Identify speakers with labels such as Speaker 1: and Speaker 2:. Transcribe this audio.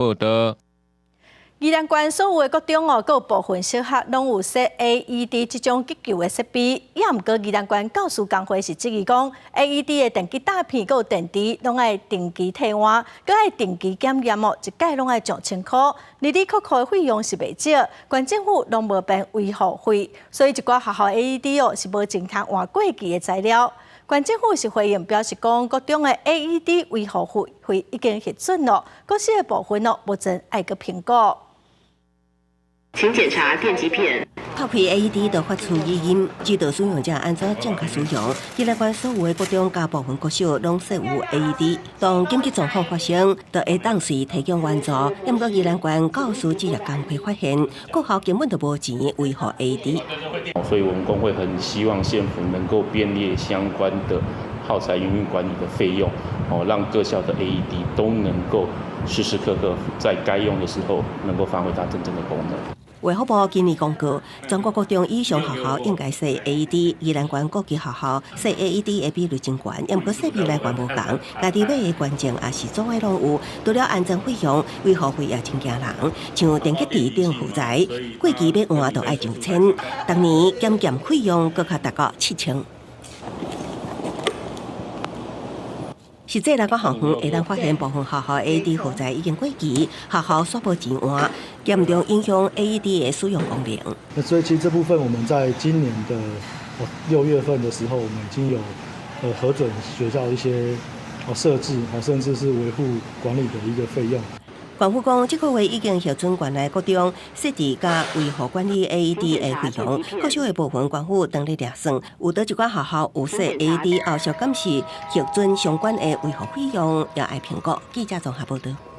Speaker 1: 報道。
Speaker 2: 宜蘭縣所有的國中哦，閣有部分小學攏有設 AED 這種急救的設備。也毋過宜蘭縣教師工會是質疑講，AED 的電擊彈片閣有電池攏愛定期替換，閣愛定期檢驗哦，一擺攏愛上千箍。里里扣扣的費用是袂少，縣政府攏無編維護費，所以一寡學校 AED 哦是無錢通換過期的材料。縣政府是回應表示講，國中的 AED 維護費已經核准咯，國小的部分哦，目前愛閣評估。
Speaker 3: 請檢查電擊片。
Speaker 4: 偷開 AED 就發出語音，指導使用者按怎正確使用。宜蘭縣所有的國中佮部分國小攏設有 AED，當緊急狀況發生，就會當隨提供援助。毋過宜蘭縣教師職業工會發現，各校根本就無錢維護 AED。
Speaker 5: 所以我們工會很希望縣府能夠編列相關的耗材營運管理的費用，哦，讓各校的 AED 都能夠時時刻刻在該用的時候能夠發揮它真正的功能。
Speaker 4: 衛福部今年公告，全國國中以上學校應該設 AED，宜蘭縣各級學校設 AED 的比率真懸，毋過設備來源無仝，家己買的捐贈抑是組的攏有。除了安裝費用，維護費也真驚人，像電擊池等器材，過期欲換就愛上千，逐年檢驗費用閣較達到7000。實際來講，校方會當發現部分學校 AED 器材已經過期，學校煞無錢換，嚴重影響 AED 的使用功能。
Speaker 6: 那所以其實這部分我們在今年的6月份的時候，我們已經有核准學校一些設置，甚至是維護管理的一個費用。
Speaker 4: 縣府講，這個月已經核准縣內國中設置佮維護管理 AED 的費用，國小的部分縣府當咧量算，有佗一寡學校有設 AED，後續敢是核准相關的維護費用，也愛評估。記者綜合報道。